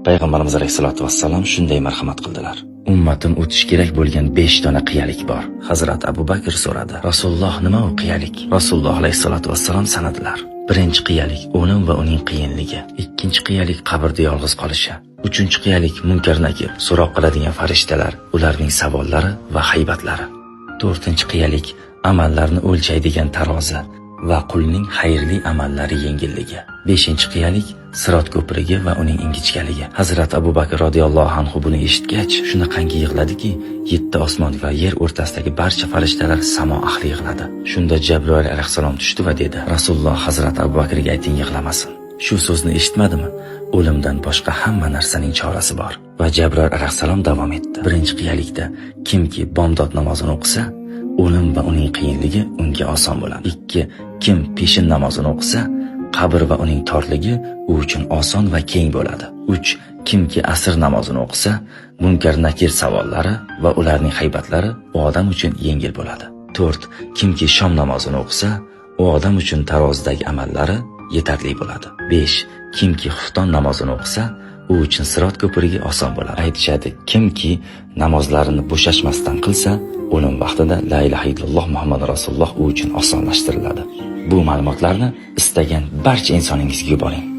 Payg'ambarimiz alayhisolatu vassalom shunday marhamat qildilar. Ummatim o'tish kerak bo'lgan 5 dona qiyalik bor. Hazrat Abu Bakr so'radi: "Rasululloh, nima u qiyalik?" Rasululloh alayhisolatu vassalom sanadilar. Birinchi qiyalik o'lim va uning qiyinligi. Ikkinchi qiyalik qabrda yolg'iz qolishi. Uchinchi qiyalik munkar nakir, so'roq qiladigan farishtalar, ularning savollari va haybatlari. To'rtinchi qiyalik amallarni o'lchaydigan tarozi va qulning xayrli amallari yengilligi. Beshinchi qiyalik sirot ko'prigi va uning ingichkaligi. Hazrat Abu Bakr radhiyallohu anhu buni eshitgach, shunaqangi yig'ladiki, yetti osmon va yer o'rtasidagi barcha farishtalar, samo ahli yig'ladi. Shunda Jabroil alayhissalom tushdi va dedi: "Rasululloh, Hazrat Abu Bakrga ayting, yig'lamasin. Shu so'zni eshitmadimi? O'limdan boshqa hamma narsaning chorasi bor." Va Jabroil alayhissalom davom etdi. Birinchi qiyalikda kimki bomdod namozini o'qisa, o'lim va uning qiyinligi unga oson bo'ladi. 2. Kim peshin namozini o'qisa, qabr va uning torligi u uchun oson va keng bo'ladi. 3. Kimki asr namozini o'qisa, munkar nakir savollari va ularning haybatlari u odam uchun yengil bo'ladi. 4. Kimki shom namozini o'qisa, u odam uchun tarozidagi amallari yetarli bo'ladi. 5. Kimki xufton namozini o'qisa, u uchun sirot ko'prigi oson bo'ladi. Aytishadi, kimki namozlarini bo'shashmasdan qilsa, o'lim vaqtida la ilaha illalloh Muhammad rasululloh u uchun osonlashtiriladi. Bu ma'lumotlarni istagan barcha insoningizga yuboring.